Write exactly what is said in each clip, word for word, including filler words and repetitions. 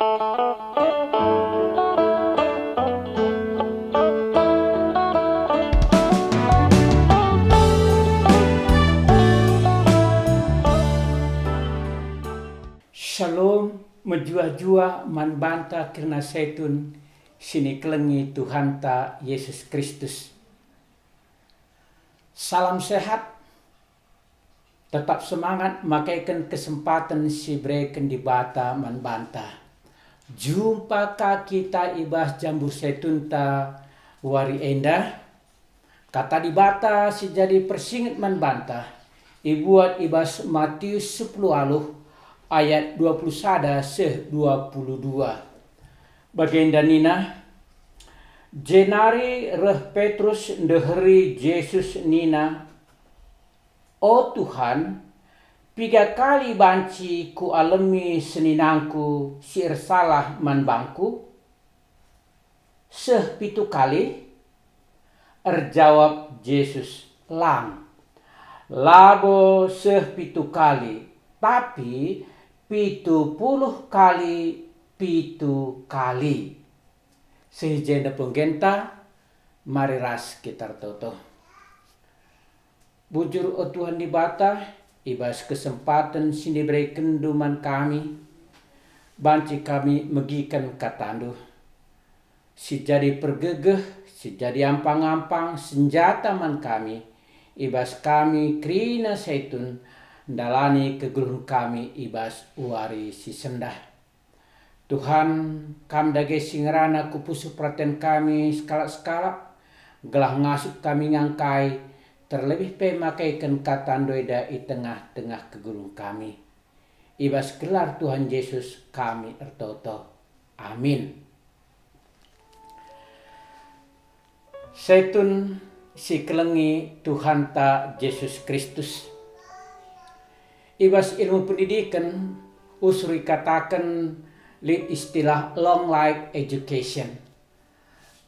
Shalom, mejuah-juah man banta kerina setun si nikelengi Tuhanta Yesus Kristus. Salam sehat, tetap semangat makeken kesempaten si ibereken Dibata man banta. Jumpa ka kita i bas jambur setunta wari enda. Kata Dibata si jadi persinget man banta ibuat i bas Matius sepuluh aluh ayat dua puluh sada seh dua puluh dua. Bagenda nina, jenari reh Petrus ndeheri Jesus nina, "O Tuhan, piga kali banci kualemi seninangku si ersalah man bangku? Seh pitu kali?" Erjawab Jesus, "Lang, labo seh pitu kali, tapi pitu puluh kali pitu kali." Seh i jenda penggenta, mari ras kita ertoto. Bujur, o Tuhan Dibata, i bas kesempaten si niberekenNdu man kami, banci kami megiken KataNdu, si jadi pergegeh, si jadi ampang-ampang, senjata man kami, i bas kami kerina setun, ndalani kegeluhen kami i bas wari si sendah. Tuhan, Kam dage si ngerana ku pusuh peraten kami sekalak-sekalak, gelah ngasup kami ngangkai, terlebih pe makeken KataNdu enda i tengah-tengah kegeluhen kami. I bas gelar Tuhan Jesus kami ertoto. Amin. Setun si kelengi Tuhanta Jesus Kristus. I bas ilmu pendidiken, usur ikataken lit istilah long life education.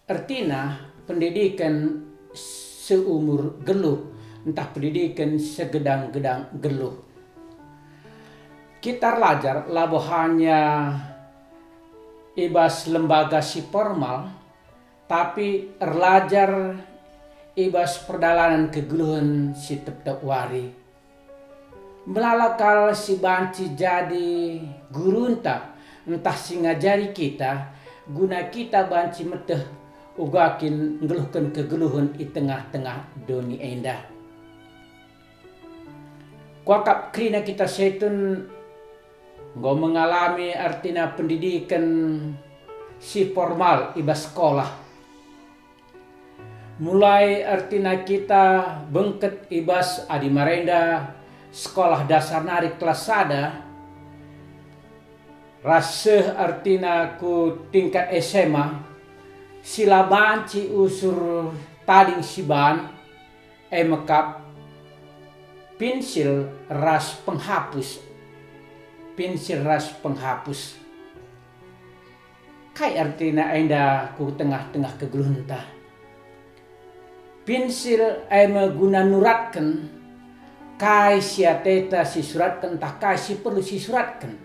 Ertina pendidiken seumur geluh, ntah pendidiken segedang-gedang geluh. Kita erlajar labo hanya i bas lembaga si formal, tapi erlajar i bas perdalanen kegeluhen si tep-tep wari. Melala kal si banci jadi gurunta ntah si ngajari kita, guna kita banci meteh uga kin nggeluhken kegeluhen i tengah-tengah doni enda. Kuakap kerina kita setun enggo mengalami ertina pendidiken si formal i bas sekolah. Mulai ertina kita bengket i bas adi marenda sekolah dasar nari kelas sada, ras seh ertina ku tingkat S M A, si la banci usur tading siban, e mekap, pinsil ras penghapus. Pinsil ras penghapus. Kai ertina enda ku tengah-tengah kegeluhenta? Pinsil e me guna nuratken kai si ateta sisuratken ntah kai si perlu sisuratken.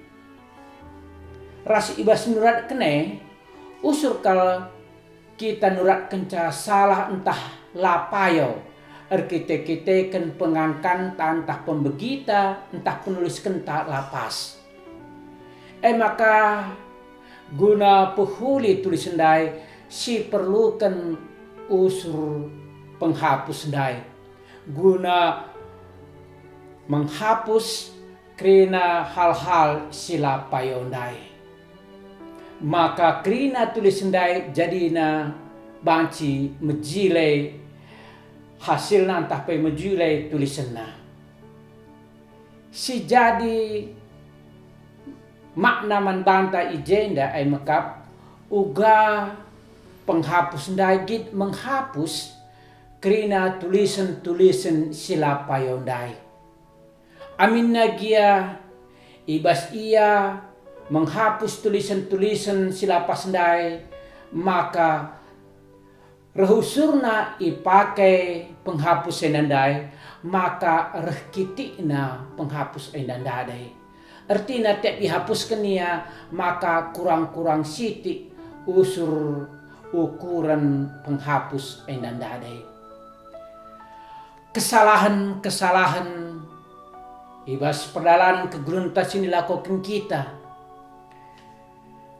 Ras i bas nuratken e, usur kal kita nuratkenca salah ntah la payo, erkite-kiteken pengangkanta ntah pembegita ntah penuliskenta la pas. E maka, guna pehuli tulis ndai si perluken usur penghapus ndai, guna menghapus kerina hal-hal si la payo ndai. Maka kerina tulis ndai jadina banci mejile hasilna ntah pe mejile tulisenna. Si jadi makna man banta i jenda e mekap, uga penghapus ndai git menghapus kerina tulisen-tulisen si la payo ndai. Aminna gia, i bas ia menghapus tulisen-tulisen si la pas ndai, maka reh usurna ipake penghapus enda ndai, maka reh kitikna penghapus enda ndai. Ertina tiap ihapusken ia, maka kurang-kurang sitik usur ukuren penghapus enda ndai. Kesalahen-kesalahen i bas perdalanen kegeluhenta si nilakoken kita,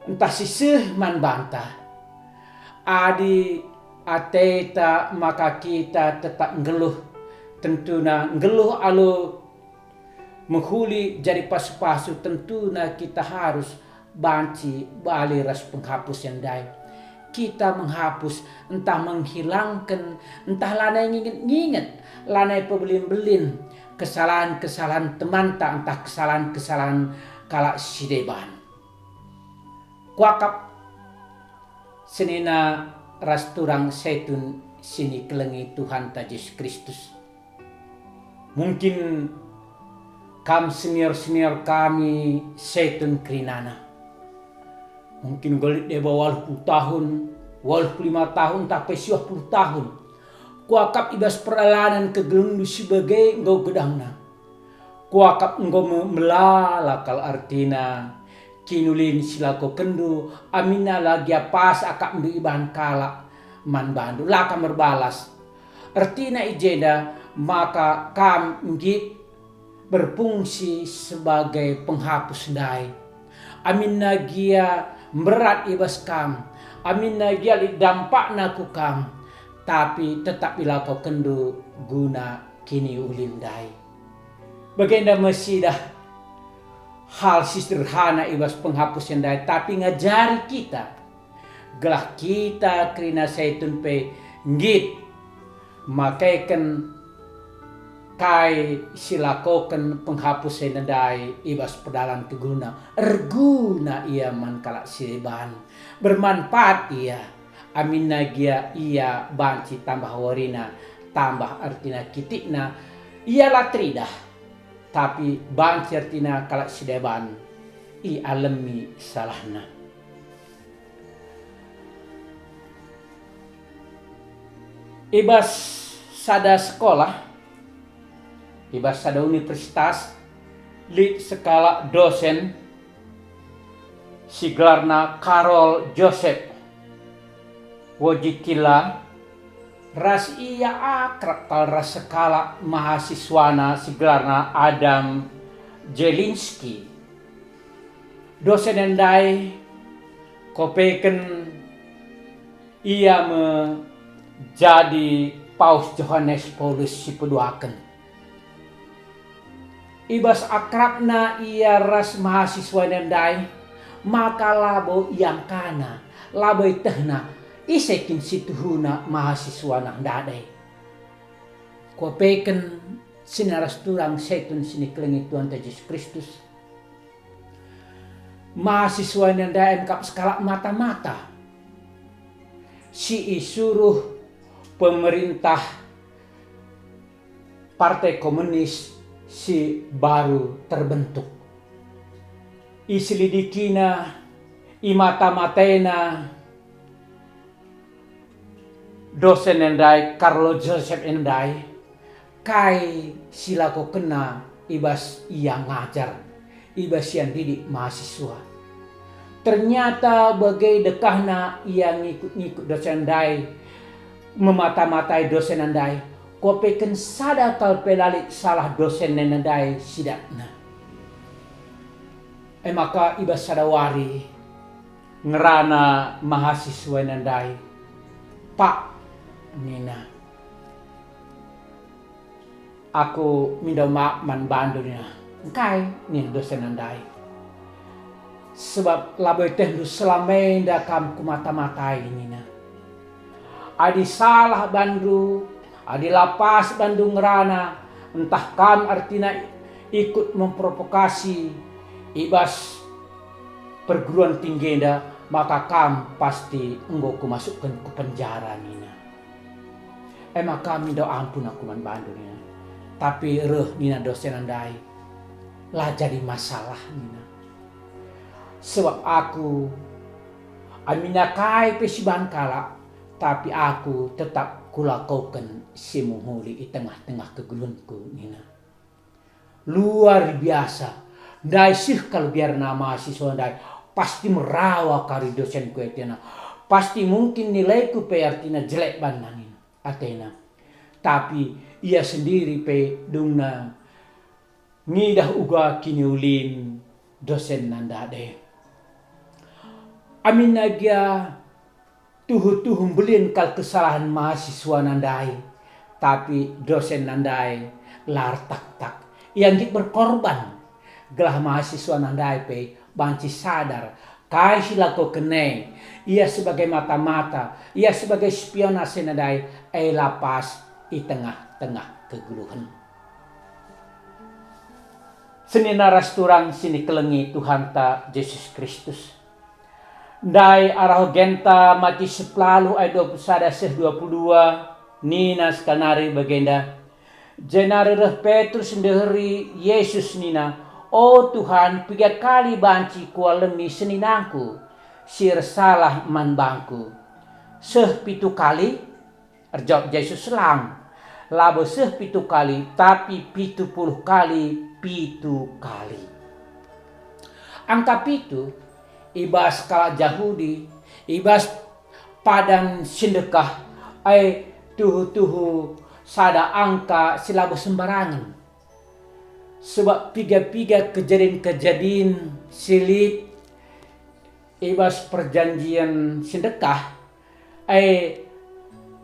ntah si seh man banta. Adi ateta maka kita tetap nggeluh, tentuna nggeluh alu mehuli jadi pasu-pasu, tentuna kita harus banci bali ras penghapus ndai. Kita menghapus, ntah menghilangken, ntah lanai nginget-nginget, lanai pebelin-belin kesalahan-kesalahan temanta ntah kesalahan-kesalahan kalak si deban. Kuakap senina ras turang Saitun si nikelengi Tuhanta Jesus Kristus. Mungkin kam senior-senior kami Saitun kerinana. Mungkin enggo lit deba waluh puluh tahun, waluh puluh lima tahun, ntah pe siwah puluh tahun. Kuakap i bas perdalanen kegeluhenndu si bage enggo gedangna. Kuakap enggo me-, melala kal ertina kinulin si lakokenndu, aminna la gia pas akapndu ibahan kalak man bandu, la kam erbalas. Ertina i jenda maka kam nggit berfungsi sebagai penghapus ndai. Aminna gia mberat i bas kam, aminna gia lit dampakna ku kam, tapi tetap ilakokenndu guna kiniulin ndai. Bagenda me sidah hal si sederhana i bas penghapus ndai, tapi ngajari kita gelah kita kerina Saitun pe nggit makeken kai si lakoken penghapus enda ndai i bas perdalan kegeluhna. Erguna ia man kalak si deban, bermanfaat ia, aminna gia ia banci tambah warina, tambah ertina kitikna, ia la teridah, tapi banci ertina kalak si deban ialemi salahna. I bas sada sekolah, i bas sada universitas, lit sekalak dosen si gelarna Karol Josep Wojtyla, ras ia akrab kal ras sekalak mahasiswana si gelarna Adam Jelinski. Dosen ndai kuapeken ia me jadi Paus Johanes Paulus si peduaken. I bas akrabna ia ras mahasiswa ndai, maka labo iangkana, labo ietehna ise kin si tuhuna mahasiswana ndai. Kuapeken senina ras turang Saitun si nikelengi Tuhanta Jesus Kristus. Mahasiswa ndai emkap sekalak mata-mata si isuruh pemerintah Partai Komunis si baru terbentuk. Iselidikina, imata-mataina dosen ndai, Karol Josep ndai, kai si lakokenna i bas ia ngajar, i bas ia ndidik mahasiswa. Ternyata bage dekahna ia ngikut-ngikut dosen ndai, memata-matai dosen ndai, kuapeken sada kal pe la lit salah dosen ndai si idatna. E maka i bas sada wari ngerana mahasiswa ndai, "Pak," nina, "aku mindo maap man bandu," nina. "Engkai?" nina dosen ndai. "Sebab labo ietehndu selama enda kam kumata-matai," nina. "Adi salah bandu, adi la pas bandu ngerana, ntah kam ertina ikut memprovokasi i bas perguruan tinggi enda, maka kam pasti enggo kumasukken ku penjara," nina. E maka mindo ampun aku man bandu, nina. Tapi reh nina dosen ndai, "La jadi masalah," nina. "Sebab aku, aminna kai pe si ibahan kalak, tapi aku tetap kulakoken si mehuli i tengah-tengah kegeluhenku," nina. Luar biasa, Ndai seh kal biarna mahasiswa ndai, pasti merawa kari dosenku atena. Pasti mungkin nilaiku pe artina jelek banna nina atena. Tapi ia sendiri pe dungna ngidah uga kiniulin dosenna ndai. Aminna gia tuhu-tuhu mbelin kal kesalahen mahasiswana ndai, tapi dosenna ndai la ertaktak. Ia nggit berkorban gelah mahasiswana ndai pe banci sadar kai si lakoken e. Ia sebagai mata-mata, ia sebagai spion asena ndai, e la pas i tengah-tengah kegeluhen. Senina ras turang si nikelengi Tuhanta Jesus Kristus. Ndai arah ogenta Matius sepuluh ayat dua puluh sada seh dua puluh dua, nina sekalnari bagenda. Jenari reh Petrus ndeheri Jesus nina, "O Tuhan, piga kali banci kualemi seninangku si ersalah man bangku? Seh pitu kali?" Erjawab Jesus, "Lang, labo seh pitu kali, tapi pitu puluh kali pitu kali." Angka pitu i bas kalak Jahudi, i bas padan si ndekah, e tuhu-tuhu sada angka si labo sembarangen. Sebab piga-piga kejadin-kejadin si lit i bas perjanjian si ndekah, e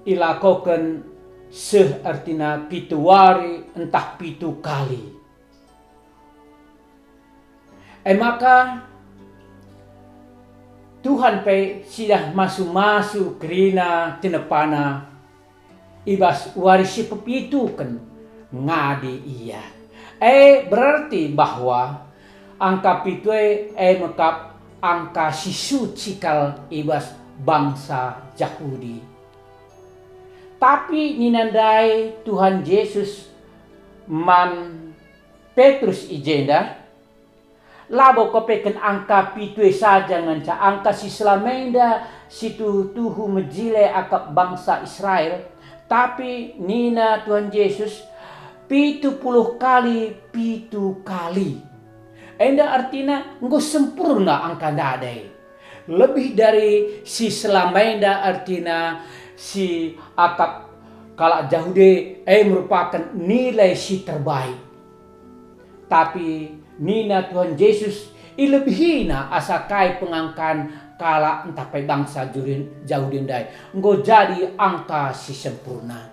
ilakoken seh, artina pitu wari ntah pitu kali. E maka Tuhan pe sidah masu-masu kerina tinepana i bas wari si pepituken ngadi Ia. E berarti bahwa angka pitu e, e me kap angka si suci kal i bas bangsa Jahudi. Tapi nina ndai Tuhan Jesus man Petrus i jenda, "Labo kupeken angka pitu e saja ngenca angka si selama enda si tuhu-tuhu mejile akap bangsa Israel." Tapi nina Tuhan Jesus, "Pitu puluh kali pitu kali." Enda artina enggo sempurna angka ndai. Lebih dari si selama enda, artina si akap kalak Jahudi e merupaken nilai si terbaik. Tapi nina Tuhan Jesus, ilebihina asa kai pengangkan kalak ntah pe bangsa Juri-, Jahudi ndai enggo jadi angka si sempurna.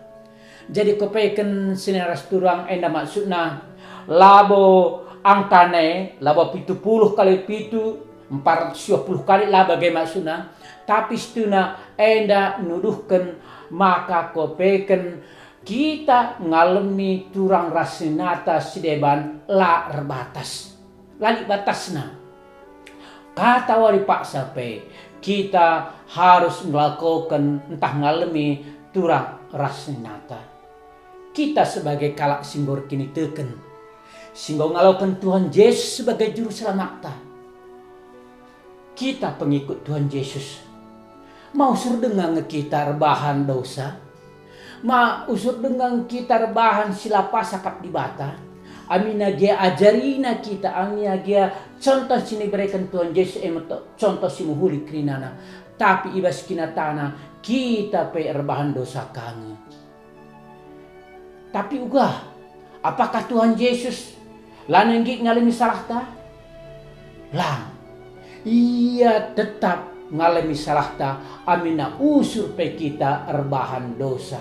Jadi kupeken senina ras turang enda maksudna, labo angkana e, labo pitu puluh kali pitu, empat ratus dua puluh kali, la bage maksudna, tapi situhuna enda nuduhken maka kupeken kita ngalemi turang ras seninata si deban la erbatas. La lit batasna. Katawari paksa pe kita harus ngelakoken ntah ngalemi turang ras seninata. Kita sebagai kalak si enggo erkiniteken, si enggo ngaloken Tuhan Jesus sebagai Juru Selamatta. Kita pengikut Tuhan Jesus. Ma usur denga nge kita erbahan dosa? Ma usur denga nge kita erbahan si la pas akap Dibata? Aminna gia ajarina kita, aminna gia contoh si nibereken Tuhan Jesus e me to-, contoh si mehuli kerinana. Tapi i bas kinatana kita pe erbahan dosa ka nge. Tapi uga, apakah Tuhan Jesus lanai nggit ngalemi salahta? Lang. Ia tetap ngalemi salahta, aminna usur pe kita erbahan dosa.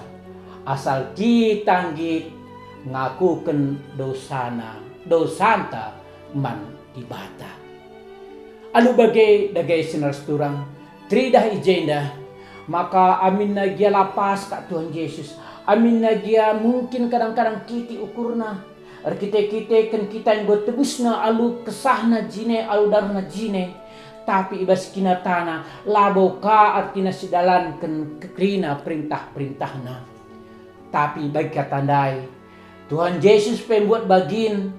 Asal kita nggit ngakuken dosana, dosanta man Dibata. Alu bage dage senina ras turang, teridah i jenda, maka aminna gia la pas kap Tuhan Jesus, aminna gia mungkin kadang-kadang kitik ukurna, erkite-kiteken kita enggo tebusna alu kesahna jine, alu darehna jine, tapi i bas kinatana labo ka artina sidalanken kerina perintah-perintahna. Tapi bagi kata ndai, Tuhan Jesus pe mbuat bagin,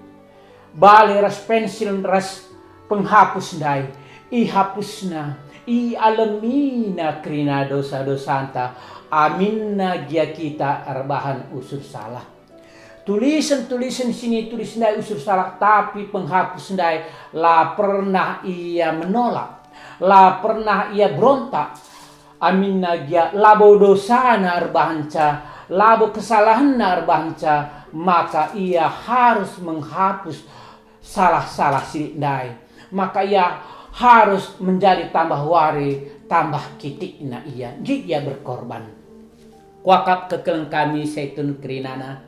bale ras pensil ras penghapus ndai, ihapusna, ialemina kerina dosa-dosanta, aminna gia kita erbahan usur salah. Tulisen-tulisen si nitulis ndai usur salah, tapi penghapus ndai la pernah ia menolak, la pernah ia berontak. Aminna gia labo dosana erbahanca, labo kesalahenna erbahanca, maka ia harus menghapus salah-salah sidik ndai. Maka ia harus menjadi tambah wari, tambah kitikna ia. Nggit ia berkorban. Kuakap kekeleng kami Saitun kerinana.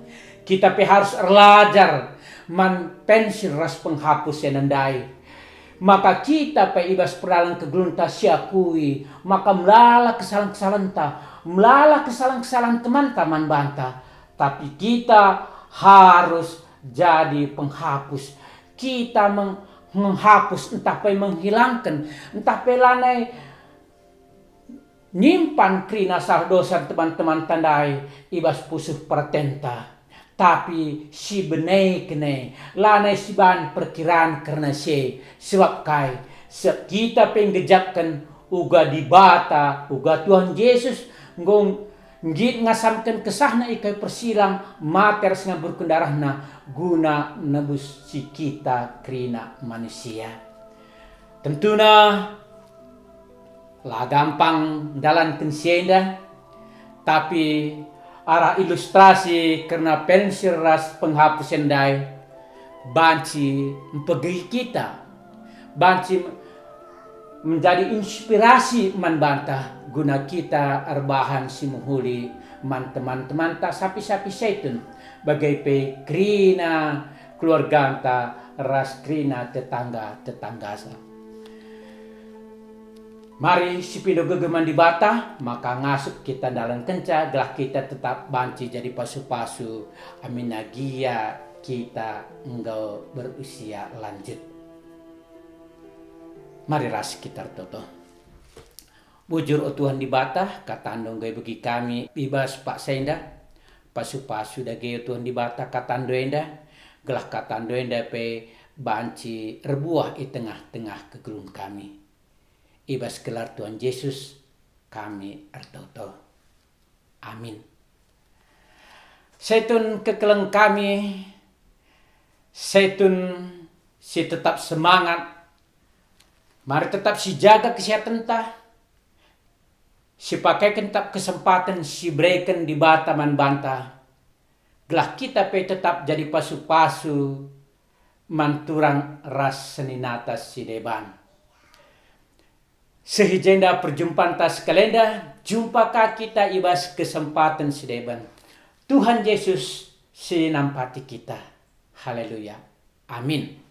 Kita pe harus erlajar man pensil ras penghapus enda ndai. Maka kita pe i bas perdalan kegeluhenta siakui maka melala kesalahen-kesalahenta, melala kesalahen-kesalahen temanta man banta. Tapi kita harus jadi penghapus. Kita meng-, menghapus, ntah pe menghilangken, ntah pe lanai nyimpan kerina salah dosa teman-temanta ndai i bas pusuh peratenta. Tapi si bene-kene, lanai siban perkiran kerna si e. Sebab kai? Sebab kita pe nggejapken uga Dibata, uga Tuhan Jesus enggo nggit ngasamken kesahna i kayu persilang, mate ras ngamburken darahna guna nebus si kita kerina manusia. Tentuna, la gampang ndalanken si enda, tapi arah ilustrasi kerna pensil ras penghapus ndai banci mpegi kita, banci menjadi inspirasi man banta guna kita erbahan si mehuli man teman-temanta sapi-sapi Saitun, bage pe kerina keluarganta ras kerina tetangga-tetanggasa. Mari sipindo gegeh man Dibata, maka ngasup kita ndalankenca gelah kita tetap banci jadi pasu-pasu, aminna gia kita enggo berusia lanjut. Mari ras kita ertoto. Bujur, o Tuhan Dibata, kataNdu enggo ibegi kami i bas paksa enda. Pasu-pasu dage, o Tuhan Dibata, kataNdu enda, gelah kataNdu enda pe banci erbuah i tengah-tengah kegeluhen kami. I bas gelar Tuhan Jesus kami ertoto. Amin. Saitun kekeleng kami, saitun si tetap semangat, mari tetap sijaga kesehatenta, sipakeken tetap kesempaten si ibereken Dibata man banta, gelah kita pe tetap jadi pasu-pasu man turang ras seninata si deban. Seh i jenda perjumpanta sekali enda, jumpa ka kita i bas kesempaten si deban. Tuhan Jesus si nampati kita. Haleluya. Amin.